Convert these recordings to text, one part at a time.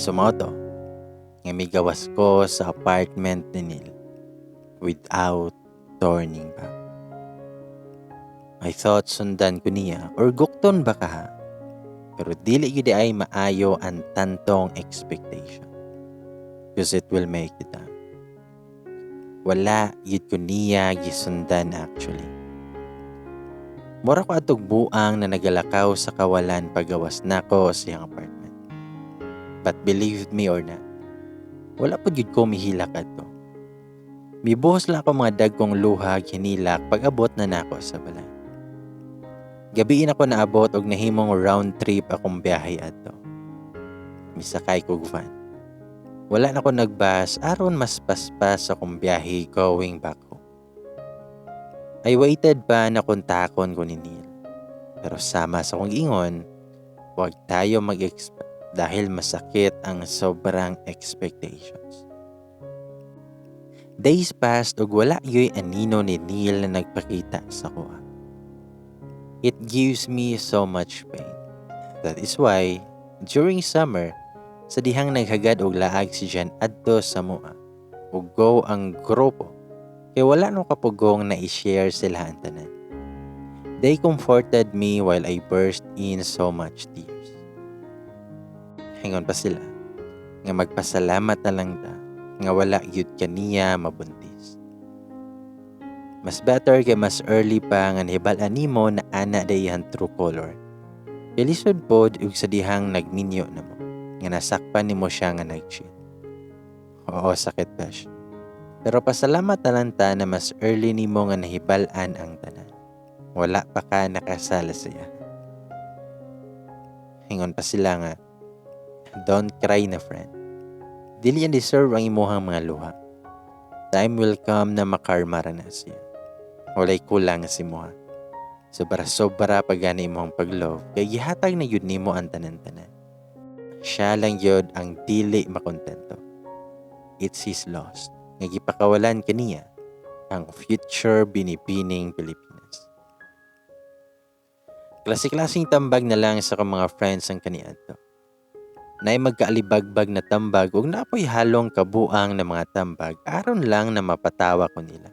So mao to, nga migawas ko sa apartment ni Neil without turning back. I thought sundan ko niya or gukton ba kaha? Pero dili gyud ay maayo ang tantong expectation, because it will make you down. Wala gyud ko niya gisundan, actually. Mura ko adtog buang na nagalakaw sa kawalan pagawas nako sa iyang apartment. But believe me or not, wala pud gyud ko mihilak adto. Mibuhos lang ako mga dagkong luha hinilak pag-abot na nako sa balay. Gabiin ako naabot og nahimong round trip akong biyahe adto. Misakay kog van. Wala na ko nagbus aron mas paspas akong biyahe going back home. I waited pa na kontakon ko ni Neil. Pero sama sa akong giingon, huwag tayo mag-expect dahil masakit ang sobrang expectations. Days passed ug wala yo'y anino ni Neil na nagpakita sa akoa. It gives me so much pain. That is why, during summer, sa dihang naghagad og laag si Jan adto sa mua, ug go ang grupo, kay wala no kapugong na i-share sila ang tanan. They comforted me while I burst in so much tears. Ingon pa sila nga magpasalamat na lang ta nga wala gyud kaniya mabuntis. Mas better kay mas early pa nga nahibal-an nimo na ana diay iyang true color. Kay lisod pod ug sa dihang nagminyo na mo nga nasakpan nimo siya nga nag-cheat. Oo, sakit, besh. Pero pasalamat na lang ta na mas early nimo nga nahibal-an ang tanan. Wala pa ka nakasala siya. Ingon pa sila nga, "Don't cry na, friend. Dili yan deserve ang imuhang mga luha. Time will come na makarma ra na siya. Walay kulang sa imuha. Sobra-sobra pa gani imong pag-love kay gihatag na yun nimo ang tanan-tanan. Siya lang yun ang dili makontento. It's his loss nga gipakawalan kaniya ang future Binibining Pilipinas." Klase-klaseng tambag na lang sa akong mga friends ang kaniadto. Naay magkaalibagbag na tambag ug naa poy halong kabuang na mga tambag aron lang na mapatawa ko nila.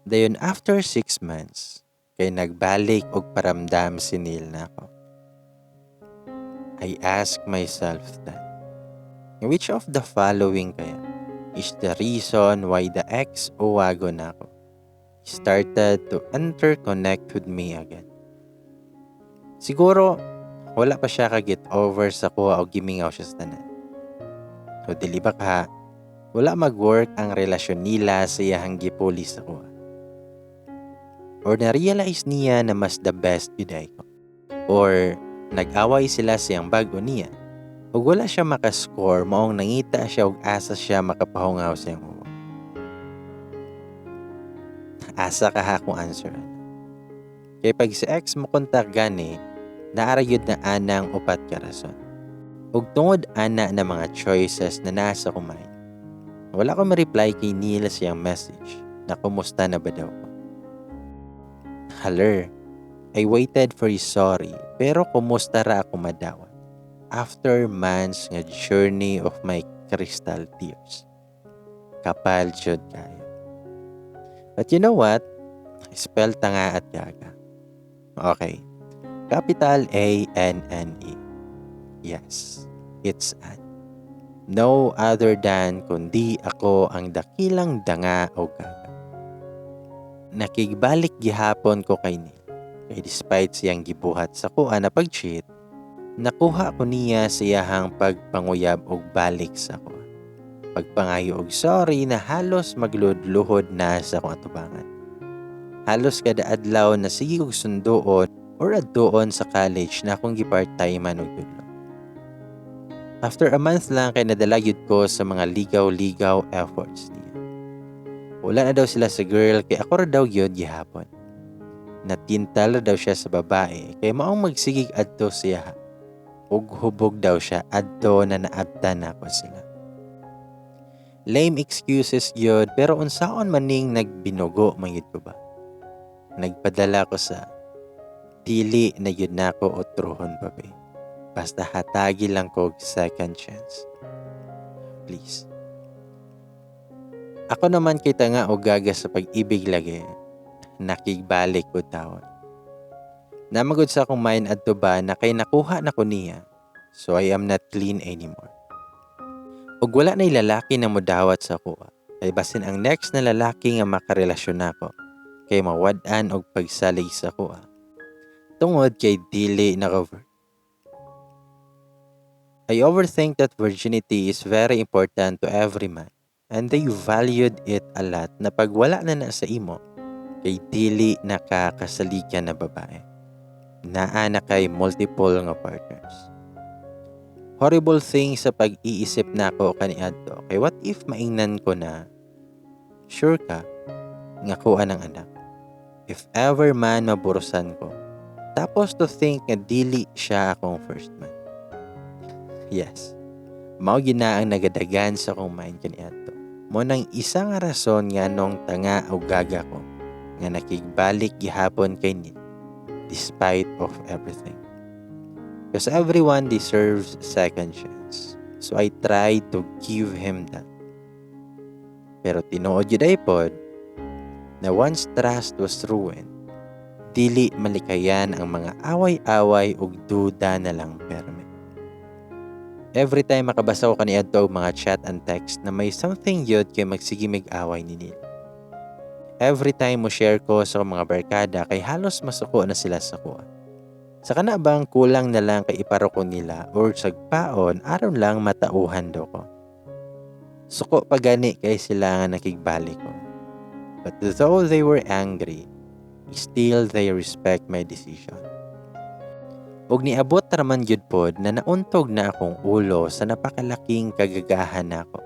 Dayon after 6 months, kay nagbalik og paramdam si Neil nako. I ask myself that, which of the following kaya is the reason why the ex-uwago nako started to interconnect with me again? Siguro, wala pa siya ka-get over sa akoa o gimingaw siya sa tanan. O dili ba ka, wala mag-work ang relasyon nila sa iyahang gipuli sa akoa. Or na-realize niya na mas the best yun ay ko. Or nag-away sila siyang bago niya. Ug wala siya makascore, maong nangita siya og asa siya makapahungaw sa iyang uwa. Asa ka ha kung answer ana? Kay pag si ex mo kontak gani, naa ra gyud na anang upat ka rason. Ug tungod ana na mga choices na nasa kumay, wala ko ma-reply kay Neil sa iyang message na kumusta na ba daw ko. Haler, I waited for his sorry, pero kumusta ra ako madawat after months nga journey of my crystal tears? Kapal jud kayo. But you know what? Spell tanga at gaga. Okay. Capital Anne. Yes, it's Anne. No other than kundi ako ang dakilang danga o gaga. Nakigbalik gihapon ko kay Neil. Kay despite siyang gibuhat sa akoa na pag-cheat, nakuha ko niya sa iyahang pagpanguyab og balik sa akoa. Pagpangayo og sorry na halos magluhod-luhod na sa akong atubangan. Halos kada adlaw na sige kog sunduon or adtuon sa college na akong gi-part-time og tudlo. After a month lang kay nadala gyud ko sa mga ligaw-ligaw efforts niya. Wala na daw sila sa girl kay ako ra daw gyud gihapon. Natintal ra daw siya sa babae kay maong magsigig adto siya. Ug hubog daw siya adto na naabtan nako sila. Lame excuses gyud, pero unsaon man ning nagbinugo man gyud ko ba. Nagpadala ko sa dili na gyud nako otruhon pa be. Basta hatagi lang ko og second chance. Please. Ako naman kay tanga o gaga sa pag-ibig lagi, nakigbalik ko tawon. Namagod sa akong mind adto ba na kay nakuha na ko niya, so I am not clean anymore. Ug wala na'y lalaki na modawat sa akoa, kay basin ang next na lalaki nga makarelasyon nako, kay mawad-an og pagsalig sa akoa. Tungod kay dili naka. I overthink that virginity is very important to every man and they valued it a lot na pag wala na na sa imo, kay dili nakakasaligan na babae. Naa na kay multiple nga partners. Horrible thing sa pag-iisip nako kaniadto kay what if maingnan ko na, "Sure ka nga kuha ng anak?" If ever man maburusan ko. Tapos to think nga dili siya akong first man. Yes. Mao gina ang nagadagan sa akong mind kaniadto. Mo nang isa nga rason nga nung tanga o gaga ko nga nakigbalik gihapon kay Neil despite of everything. Because everyone deserves second chance. So I tried to give him that. Pero tinuod gyud ay pod na once trust was ruined, dili malikayan ang mga away-away ug duda na lang perme. Every time makabasa ko kaniadto og mga chat and text na may something yun kay magsige mig away ni Neil. Every time mo share ko sa mga barkada kay halos masuko na sila sa kuha. Sa kana bang kulang na lang kay iparoko nila or sagpaon aron lang matauhan do ko. Suko pa gani kay sila nga nakigbalik ko. But though they were angry, still they respect my decision. Ug niabot raman gyud pod na nauntog na akong ulo sa napakalaking kagagahan nako.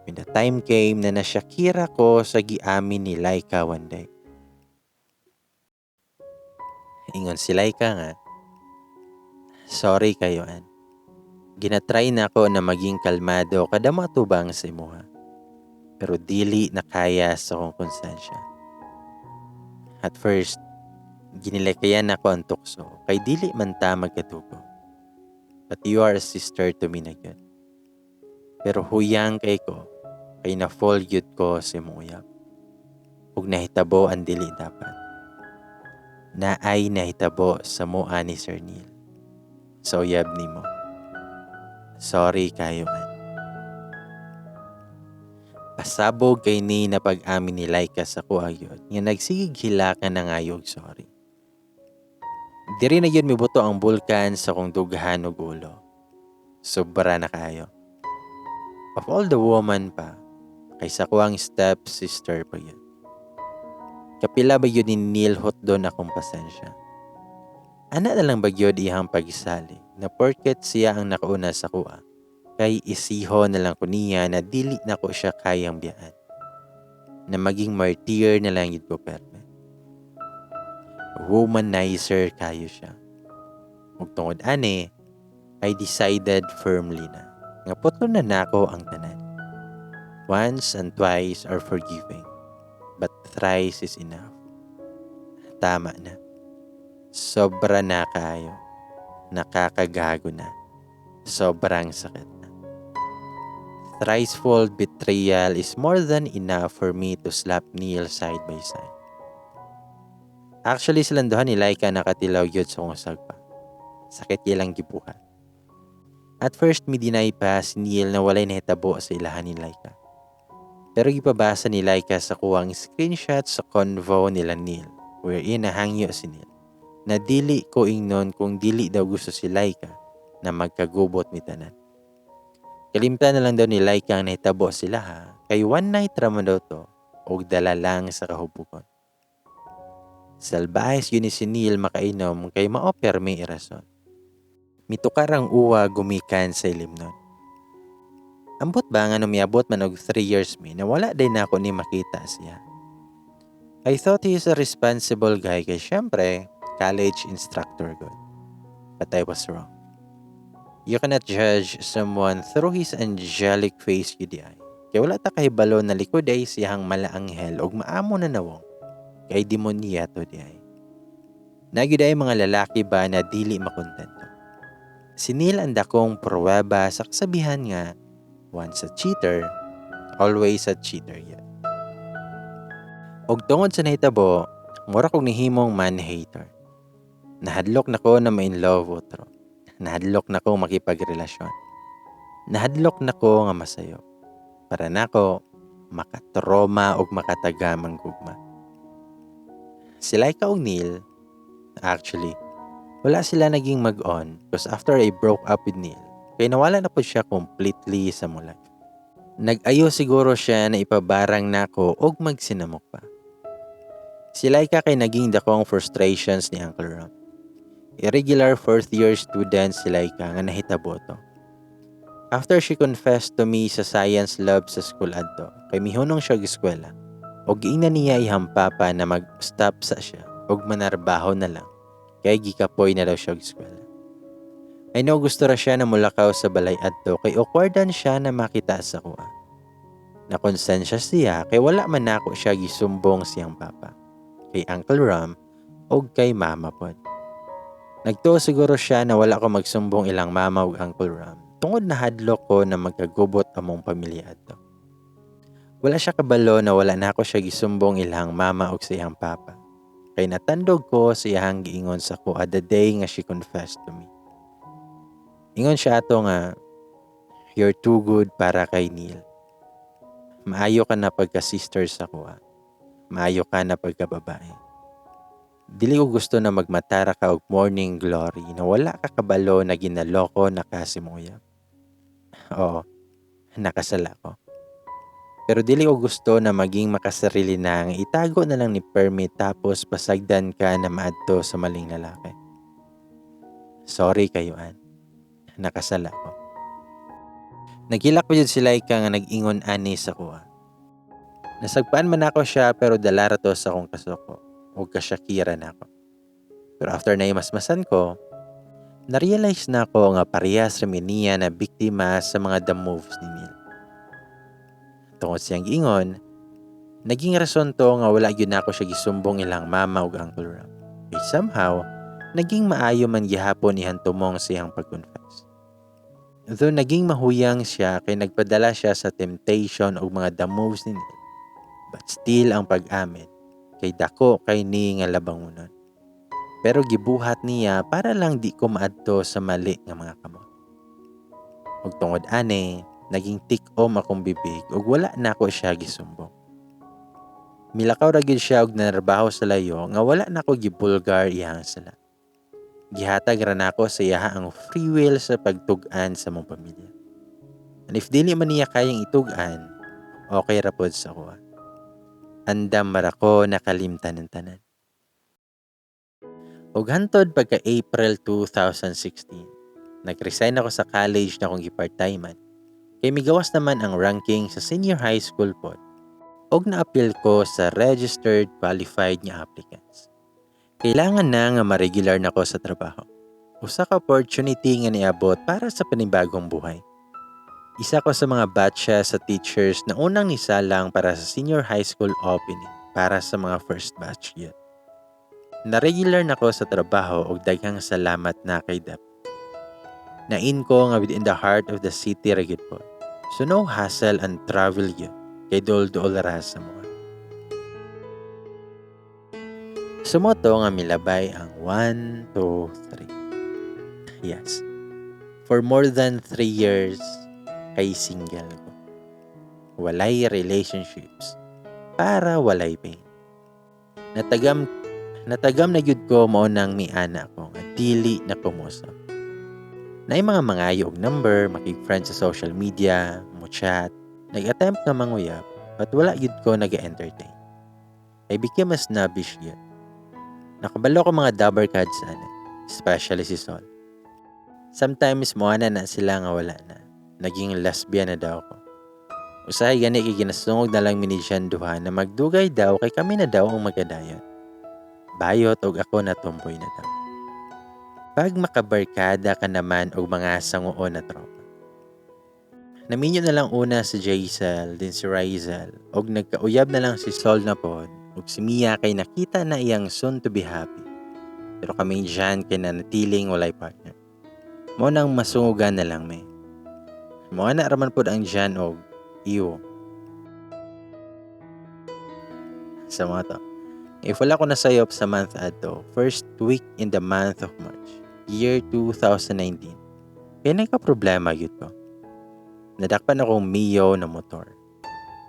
When the time came na nasyakira ko sa giamin ni Laika one day. Ingon si Laika nga, "Sorry kayo, An. Ginatry na ako na maging kalmado kada matubang sa imuha. Pero dili na kaya sa akong konsensya. At first, ginilakayan ako ang tukso kay dili man ta magkadugo. But you are a sister to me na gyud. Pero huyang kay ko kay na-fall gyud ko sa imong uyab. Ug nahitabo ang dili dapat. Naay nahitabo sa mua ni Sir Neil. Sa uyab nimo. Sorry kayo, man." Pasabog kay ni na pag-amin ni Laika sa kuha gyud nga nagsigig hilaka na ngayog sorry. Diri na yun mibuto ang bulkan sa kong dughan og ulo. Sobra na kayo. Of all the woman pa, kay sa kuwang step sister pa yun. Kapila ba yun ni Neil hotdon akong pasensya? Ana na lang ba gyud iyang pagsali na porket siya ang nakauna sa kuha, kay isiho na lang ko niya na dili na ko siya kayang biyaan? Na maging martyr na lang yun ko perme. Womanizer kayo siya. Ug tungod ani, I decided firmly na nga putlo na nako ang tanan. Once and twice are forgiving, but thrice is enough. Tama na. Sobra na kayo. Nakakagago na. Sobrang sakit na. Thricefold betrayal is more than enough for me to slap Neil side by side. Actually, silang duha ni Laika nakatilaw yun sa kong sagpa. Sakit ilang gibuhat. At first, mi deny pa si Neil na walay nahitabo sa ilahan ni Laika. Pero gipabasa ni Laika sa kuwang screenshot sa convo nila Neil, wherein nahangyo si Neil na dili ko ingnon kung dili daw gusto si Laika na magkagubot mi tanan. Kalimtan na lang daw ni Laika ang nahitabo sila ha, kay one night raman daw to og dala lang sa kahubugon. Salbahes yun ni si Neil makainom kay mao permi irason. Mitukar ang uwa gumikan sa ilimnon. Ambot ba nga miabot man og 3 years mi na wala day na ako ni makita siya. I thought he is a responsible guy kay syempre college instructor good. But I was wrong. You cannot judge someone through his angelic face yun ay. Kay wala ta kahibalo na likod ay siyang malaanghel og maamo na nawong kay demonya to di ay. Nagyud ay mga lalaki ba na dili makontento. Si Neil ang dakong pruweba sa kasabihan nga, "Once a cheater, always a cheater" yun. Og tungod sa nahitabo, mura kog nahimong man-hater. Nahadlok na ko na ma-in love otro. Nahadlok na ko makipagrelasyon. Nahadlok na ko nga masayo. Para nako, makatroma og makatagam ang gugma. Si Laika og Neil, actually, wala sila naging mag-on because after I broke up with Neil, kay nawala na po siya completely sa among life. Nag-ayo siguro siya na ipabarang nako og magsinamok pa. Si Laika kay naging dakong frustrations ni Uncle Ram. Irregular fourth year student si Laika nga nahitabo to. After she confessed to me sa science lab sa school adto, kay mihunong siya og eskwela. Og giingnan niya iyang papa na mag-stop sa siya og manarbaho na lang kay gikapoy na daw siya og eskwela. I know gusto ra siya na mulakaw sa balay adto kay awkwardan siya na makita sa kuha. Nakonsensya siya kay wala man nako siya gisumbong siyang papa, kay Uncle Ram og kay mama pod. Nagtuo siguro siya na wala ko magsumbong ilang mama ug Uncle Ram tungod nahadlok ko na magkagubot among pamilya adto. Wala siya kabalo na wala na ako siya gisumbong ilang mama ug sa iyang papa. Kay natandog ko sa iyang giingon sa ko the day nga she confessed to me. Ingon siya ato nga, "You're too good para kay Neil. Maayo ka na pagka-sister sa kuha. Maayo ka na pagka-babae. Dili ko gusto na magmatara ka og morning glory na wala ka kabalo na ginaloko na ka sa imong uyab. Oo, nakasala ko. Pero dili ko gusto na maging makasarili na nga itago na lang ni Permit tapos pasagdan ka na maadto sa maling lalaki. Sorry kayo, Ann. Nakasala ko." Naghilak pa jud si Laika nga nag-ingon ani sa kuha. Nasagpaan man ako siya pero dala ra to sa akong kasuko o kasyakira na ako. Pero after na imasmasan ko, na-realize na ako nga parehas ra mi niya na biktima sa mga the moves ni Neil. Tungod siyang giingon, naging rason to nga wala gyud nako siya gisumbong ilang mama ug Uncle Ram. Kay somehow, naging maayo man gihapon iyang tumong sa iyang pag-confess. Though naging mahuyang siya kay nagpadala siya sa temptation ug mga the moves ni Neil. But still ang pag-amin kay dako kay ni nga labangunon. Pero gibuhat niya para lang di ko maadto sa mali nga mga kamot. Ug tungod ani, naging tik-om akong bibig ug wala nako siya gisumbong. Milakaw ra gyud siya og nanarbaho sa layo nga wala nako gibulgar iyang sala. Gihatag ra nako sa iyaha ang free will sa pagtug-an sa among pamilya. And if dili man niya kayang itug-an, okay ra pod sa kuha. Andam mara ko nakalimtan ng tanan. Ug hantod pagka April 2016, nag-resign ako sa college na akong gi-part-timean. Kay migawas naman ang ranking sa senior high school pod. Og na-appeal ko sa registered qualified nga applicants. Kailangan na nga ma-regular na ko sa trabaho. Usa ka opportunity nga niabot para sa panibagong buhay. Isa ko sa mga batches sa teachers na unang nisalang para sa senior high school opening para sa mga first batch yun. Na-regular na ko sa trabaho og daghang salamat na kay Dep. Nain ko nga within the heart of the city ra gyud po. So no hassle and travel yun kay duol-duol ra sa mga. Sumoto nga milabay ang 1, 2, 3. Yes. For more than 3 years, kay single ko. Walay relationships. Para walay pain. Natagam na gyud ko mao nang miana ko nga dili na kumusap. Naay mga mangayo og number, makig-friend sa social media, mo chat, nag-attempt nga manguyab, but wala gyud ko nag-entertain. I became a snobbish gyud. Nakabalo ko mga dabarkads ana, especially si Sol. Sometimes moana na sila nga wala na. Naging lesbian na daw ako. Usahay gani kay ginasungog na lang mi ni Jan duha na magdugay daw kay kami na daw ang magadayon. Bayot og ako na tomboy na daw. Pag makabarkada ka naman og mga sanguon na tropa. Naminyo na lang una si Jaisel, din si Rizel, og nagkauyab na lang si Sol na pod, og si Mia kay nakita na iyang soon to be happy. Pero kami dyan kay nanatiling walay partner. Mao nang masungugan na lang mi. Mao na raman pod ang Jan og iyo. Sa mga to. If wala ko nasayop sa month adto, first week in the month of March, year 2019, kaya nagka-problema gyud ko. Nadakpan akong Mio na motor.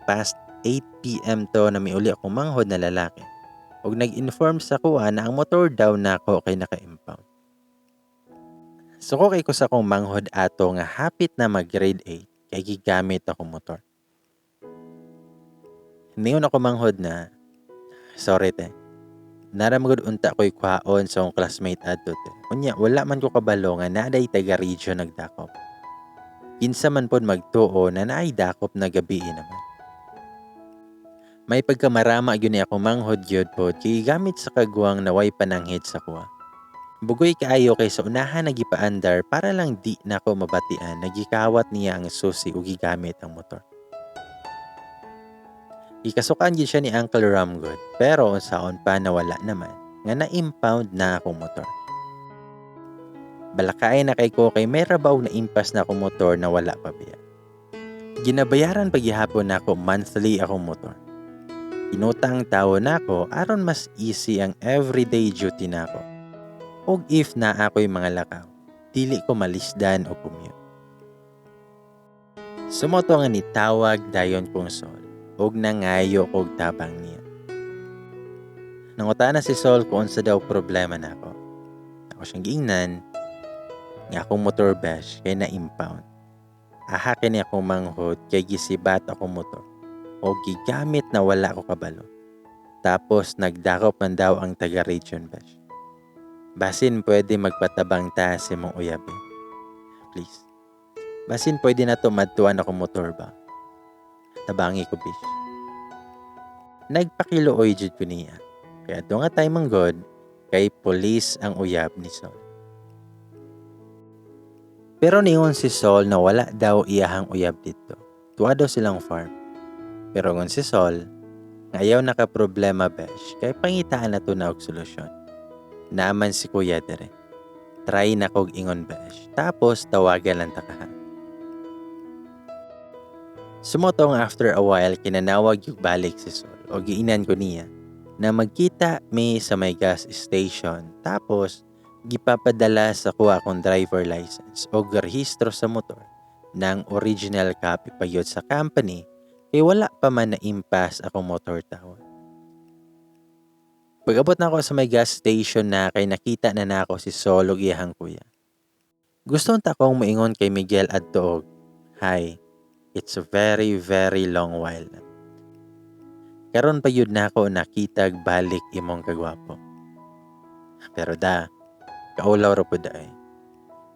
Past 8 p.m. to na miuli akong manghod na lalaki. Og nag-inform sa kuha na ang motor daw nako kay naka-impound. Suko kay ko sa akong manghod ato nga hapit na mag-grade 8 kay gigamit akong motor. Ningon ako manghod na, "Sorry te, nara magud unta ko'y kwaon sa akong classmate adto te. Unya wala man ko kabalo nga naaday taga region nagdakop. Kinsa man pod magtuo na naay dakop na gabi naman." May pagkamarama gyud ni ako manghod gyud pod kay gamit sa kagwang naway pananghid sa kuha. Bugoy kaayo kay sa unahan nagipaandar para lang di nako mabatian nagikawat niya ang susi ug gigamit ang motor. Gikasukan gyud siya ni Uncle Ramgod pero unsaon pa nawala naman nga na-impound na akong motor. Balakaay na kay ko kay may rabaw na impas na akong motor na wala pa biya. Ginabayaran paghihapon nako monthly akong motor. Inutang tawo nako aron mas easy ang everyday duty nako. Og if naa ako'y mga lakaw, dili ko malisdan o commute. Sumoto nga nitawag dayon kong Sol og nangayo kog tabang niya. Nangutana si Sol kung unsa daw problema nako. Ako siyang giingnan nga akong motor besh kay na-impound. Aha kini akong manghod kay gisibat akong motor o gigamit na wala ko kabalo. Tapos nagdakop man daw ang taga-region besh. Basin pwede magpatabang ta sa imong uyab eh. Please. Basin pwede na to madtuan akong motor ba? Tabangi ko bish. Nagpakiluoy jud ko niya. Kaya adto nga time ang God, kay police ang uyab ni Sol. Pero ningon si Sol na wala daw iyahang uyab dito. Tuwa daw silang farm. Pero ngon si Sol, nga ayaw naka problema besh, kay pangitaan na to na og solusyon. Naaman si kuya dere. Try na kog ingon besh, tapos tawagan lang takahan. Sumotong after a while kinanawag yung balik si Sol o giinan ko niya na magkita mi sa may gas station tapos gipapadala sa kuha akong driver license o rehistro sa motor ng original copy pa yun sa company kay wala pa man na impas akong motor tawon. Pag-abot na ako sa may gas station na kay nakita na nako si Sol ug iyahang kuya. Gusto ta akong moingon kay Miguel adto og, "Hi, it's a very very long while na. Karon pa yun na ako nakitag balik imong kagwapo." Pero da, kaulaw ra pud ay.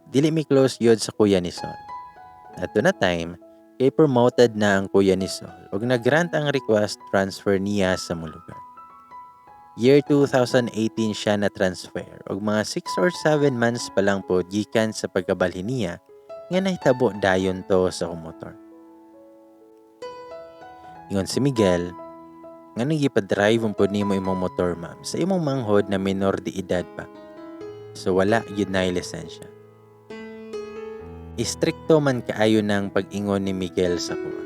Dili mi close yun sa kuya ni Sol. Adto na time, kay promoted na ang kuya ni Sol ug nag-grant ang request transfer niya sa mong lugar. Year 2018 siya na transfer ug mga 6 or 7 months pa lang po gikan sa pagkabalhin niya nga nahitabo dayon to sa akong motor. Ingon si Miguel, "Nga gipa-drive ang pod nimo imong motor ma'am sa imong manghod na minor de edad pa. So wala gyud na lisensya." Istrikto man kaayo ng pag-ingon ni Miguel sa kuha.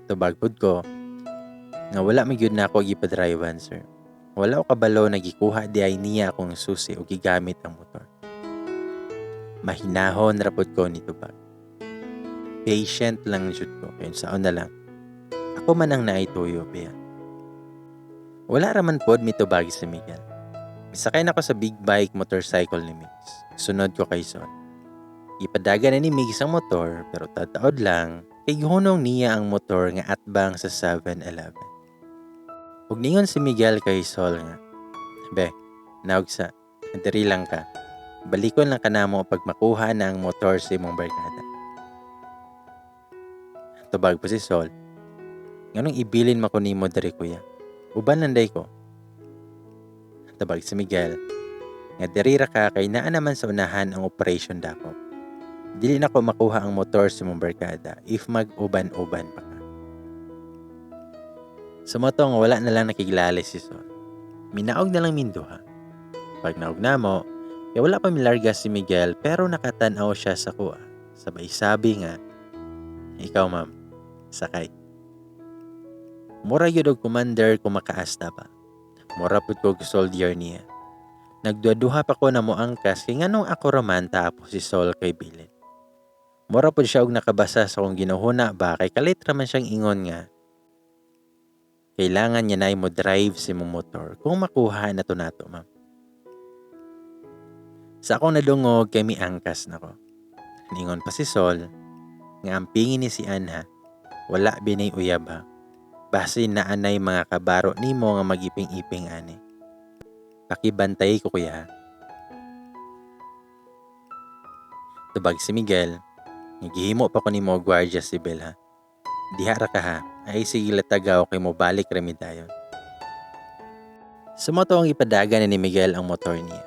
Tubag pud ko, nga wala man gyud na ako gipa-drive, sir. Wala ko kabalo na gikuha di ay niya akong susi o gigamit ang motor. Mahinahon ra pud ko nitubag. Patient lang jud ko kay saon na lang. Ako man ang naay tuyo biya. Wala ra man pod mitubag si Miguel. Misakay na ko sa big bike motorcycle ni Migs. Sunod ko kay Sol. Ipadagan na ni Migs ang motor pero tataod lang kay gihunong niya ang motor nga atbang sa 7-Eleven. Ug ningon si Miguel kay Sol nga, "Be, naugsa, diri lang ka. Balikon lang ka namo pag makuha na ang motor sa imong barkada." Tubag po si Sol, "Nganong ibilin man ko nimo diri kuya? Uban landay ko." Tubag si Miguel, nga diri ra ka kay naa naman sa unahan ang operation dakop. Dili na ko makuha ang motor sa imong barkada if mag-uban-uban pa ka. Sumotong wala na lang nakiglali si Sol. Minaog na lang minduha. Pag naog na mo, Kaya wala pa milarga si Miguel pero nakatanaw siya sa kuha. Sabay sabi nga, "Ikaw ma'am, sakay." Mura gyud og commander kung makaasta ba. Mura pud kog soldier niya. Nagduha-duha pa ko na moangkas kay nganong ako raman tapos si Sol kay bilin. Mura pud siya og nakabasa sa akong ginuhuna ba kay kalit raman siyang ingon nga kailangan niya na mo drive sa imong motor kung makuha na to nato, ma'am. Sa akong nadungog kay miangkas nako. Ningon pa si Sol nga ampingin ni si Anha, wala binay uyab ha. Basin na anay mga kabaro nimo nga magiping-iping ani. Pakibantay ko kuya. Tubag si Miguel, nagihimo pa ko nimo gwardiya sibil ha. Diha ra ka ha, ay sige latagaw kay mo balik ra mi dayon. Sumoto ang ipadagan ni Miguel ang motor niya.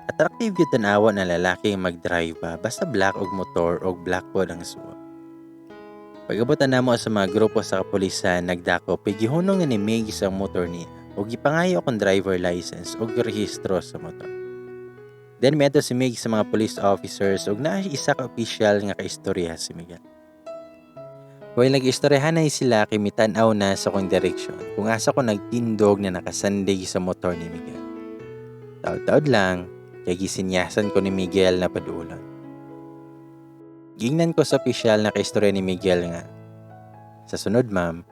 Attractive gyud tan-awa na lalaki ang mag-drive ba, basta black og motor og black pod ang suot. Pag-abutan namo sa mga grupo sa kapulisan nagdakop, gihunong na ni Migs ang motor niya ug gipangayo akong driver license ug rehistro sa motor. Then miadto si Migs sa mga police officers ug naa isa ka opisyal nga kaistorya si Miguel. While nag-istoryahanay sila kay mitan-aw na sa akong direksyon kung asa ko nagtindog na nakasandig sa motor ni Miguel. Taod-taod lang kay gisinyasan ko ni Miguel na padulon. Gingnan ko sa opisyal na kaistorya ni Miguel nga, sa sunod ma'am,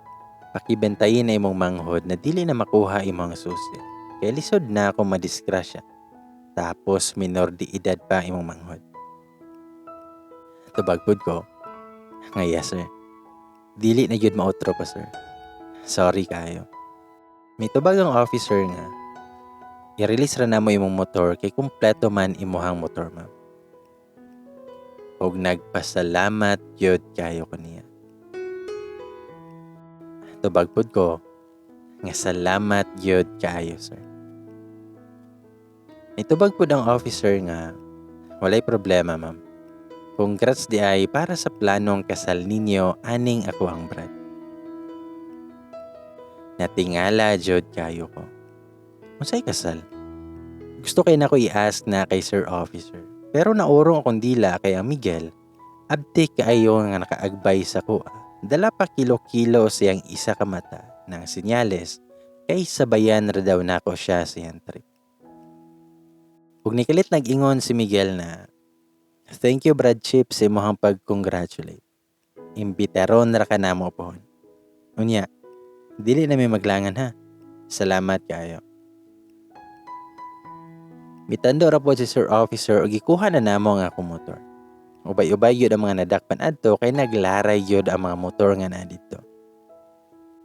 pakibentayin na imong manghod na dili na makuha imong susi. Kay lisod na akong madisgrasya. Tapos minor di edad pa imong manghod. Tubag pud ko nga yes sir. Dili na gyud maotro pa sir. Sorry kayo. May tubag ang officer nga, i-release ra namo imong motor kay kumpleto man imuhang motor ma'am. Og nagpasalamat gyud kayo ko niya. Tubag pud ko nga salamat gyud kaayo sir. Nitubag pud ang officer nga walay problema ma'am. Congrats di ay para sa planong kasal ninyo aning ako ang brad. Natingala jud kayo ko. Unsay kasal? Gusto kay nako i-ask na kay sir officer. Pero naurong akong dila kay ang Miguel, abtik kaayo nga nakaagbay sa kuha. Dala pa kilo-kilo siyang isa ka mata ng senyales kay sabayan ra daw nako siya sa iyang trip. Ug nikalit nag-ingon si Miguel na, thank you Brad Chip sa imong pag-congratulate. Imbitaron ra ka namo pohon. Unya, dili na mi maglangan ha. Salamat kaayo. Mitando ra po si Sir Officer ug gikuha na namo ang akong motor. Ubay-ubay gyud ang mga nadakpan adto kay naglaray gyud ang mga motor nga naa didto.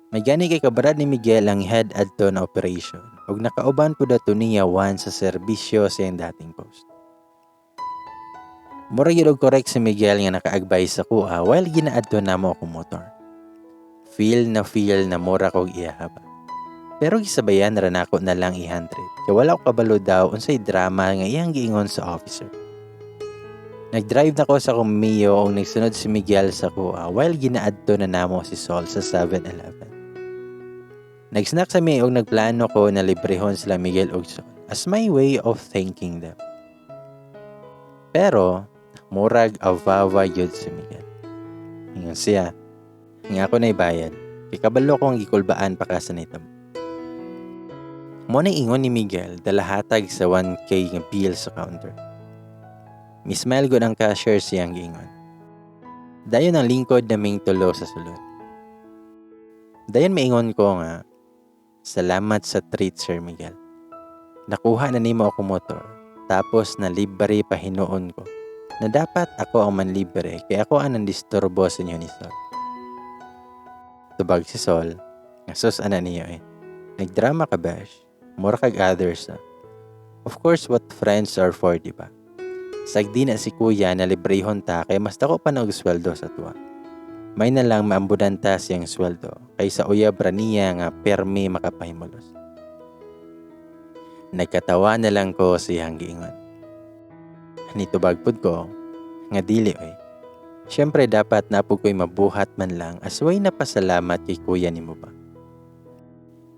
May gani kay kabrad ni Miguel ang head adto na operation ug nakauban pud ato niya one sa serbisyo sa iyang dating post. Mura gyud og correct si Miguel nga nakaagbay sa kuha while ginaadto namo akong motor. Feel na feel na mura kog iyaha ba. Pero gisabayan ra nako na lang i-100 kay wala ko kabalo daw unsay drama nga iyang giingon sa officer. Nag-drive na ko sa akong Mio ug nagsunod si Miguel sa kuha while ginaadto na namo si Sol sa 7-Eleven. Nag-snack sa mi ug nagplano ko na librehon sila Miguel ug Sol as my way of thanking them. Pero murag awawa yun si Miguel. Ingon siya, nga ako na'y bayad, kay kabalo ko ang gikulbaan pa ka sa nitabo. Mo na ingon ni Miguel dalahatag sa 1K nga bill sa counter. Mismile gud ang cashier siyang giingon. Dayon ang lingkod naming tulo sa sulod. Dayon maingon ko nga, salamat sa treat Sir Miguel. Nakuha na nimo ako motor, tapos na libre pa hinuon ko. Na dapat ako ang manlibre kay ako ang nandisturbo sa inyo ni Sol. Tubag si Sol, nga sus ana niyo eh. Nagdrama ka besh, mura kag others na. Of course what friends are for, di ba? Sagdi na si kuya na librehon ta kay mas dako pa na og sweldo sa tuwa. May na lang maambudan ta siyang sweldo kaysa uyab ra niya nga permi makapahimulos. Nagkatawa na lang ko siyang giingon. Nitubag pud ko nga dili oy. Siyempre dapat napug ko'y mabuhat man lang asway na pasalamat kay kuya nimo ba.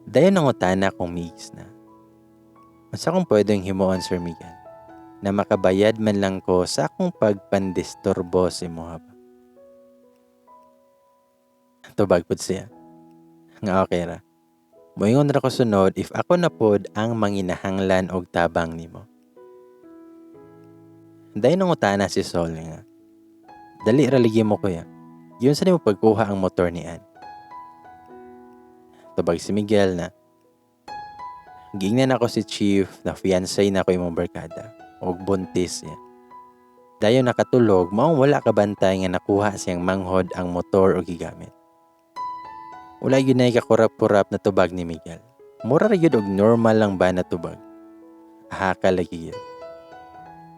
Dayon ang utana kong migs na. Unsa kong pwedeng himuon Sir Miguel? Na makabayad man lang ko sa akong pagpandisturbo sa imuha ba. Tubag pud siya nga okay ra. Moingon ra ko sunod if ako na pod ang manginahanglan og tabang nimo. Dayon nangutana si Sol nga, "Dali ra lagi mo, kuya. Giunsa nimo pagkuha ang motor ni Ann?" Tubag si Miguel na, "Giingnan ako si Chief na fiancé na ko imong barkada og buntis siya. Dayon nakatulog, maong wala kabantay nga nakuha siyang manghod ang motor og gigamit." Wala gyud nay kakurap-kurap na tubag ni Miguel. Mura ra gyud og normal lang ba na tubag. Ahaka lagi gyud.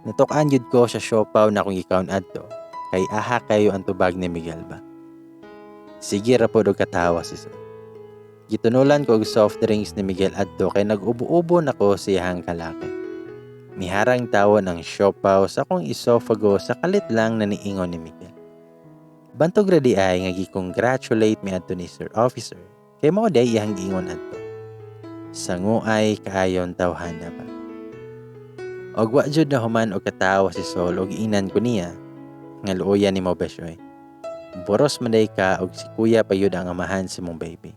Natuk-an gyud ko sa siopaw na akong gikaon adto kay aha kayo ang tubag ni Miguel ba. Sige ra pod og katawa si Sol. Gitunulan ko og soft drinks ni Miguel adto kay nag-ubo-ubo na ko sa iyahang kalaki. Miharang tawon ang siopaw sa akong esophago sa kalit lang na niingon ni Miguel. Bantog ra di ay nga gi-congratulate mi adto ni Sir Officer kay mao day iyang giingon adto. Sanguay kaayon tawhana ba. Og wa jud na human og katawa si Sol og giingnan ko niya nga, "Luoya nimo, besh oy. Boros man day ka og si kuya pa yun ang amahan sa imong baby.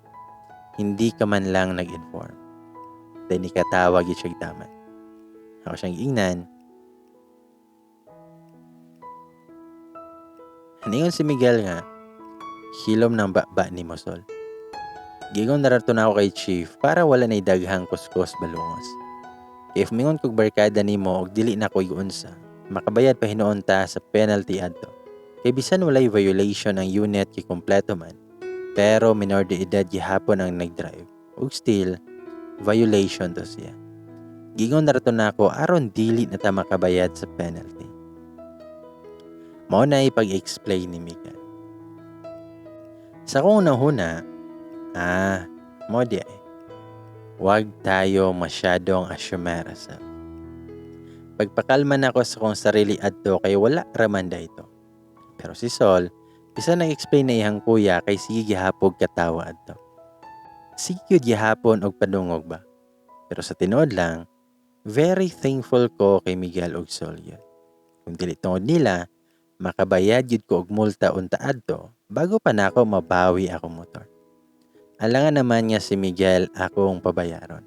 Hindi ka man lang nag-inform." Then nikatawa gyud siya taman. Ako siyang giingnan. Ningon si Miguel nga, "Hilom ng baba ni mo, Sol. Giingon na rato na ako kay Chief para wala na'y daghang kuskos balungos. Kay if mingon kog barkada nimo og dili na ko igunsa, makabayad pa hinuon ta sa penalty adto. Kay bisan walay violation ang unit kay kompleto man, pero minor de edad gihapon ang nagdrive. Ug still, violation to siya. Giingon na rato na ako aron dili na ta makabayad sa penalty." Mao na ipag-explain ni Miguel. Sa akong unang-huna, ah, mo di ay. Huwag tayo masyadong asyumera sa. Pagpakalma na ako sa akong sarili adto kay wala raman da ito. Pero si Sol, bisan nag-explain na iyang kuya kay sige gihapog katawa adto. Sige gyud gihapon og padungog ba. Pero sa tinuod lang, very thankful ko kay Miguel og Sol gyud. Kung dili tungod nila, makabayad gyud ko og multa unta adto bago pa nako mabawi akong motor. Alangan naman nga si Miguel akong pabayaron.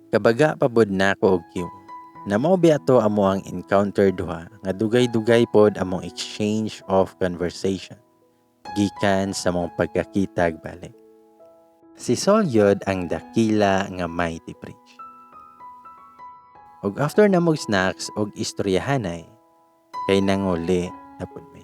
Kabaga pa pod nako og queue. Na mao biya to amo ang encounter duha nga dugay-dugay pod among exchange of conversation gikan sa mong pagkakitag balik. Si Sol gyud ang dakila nga mighty bridge. Og after na mog snacks og istoryahanay kay nanguli na pud mi.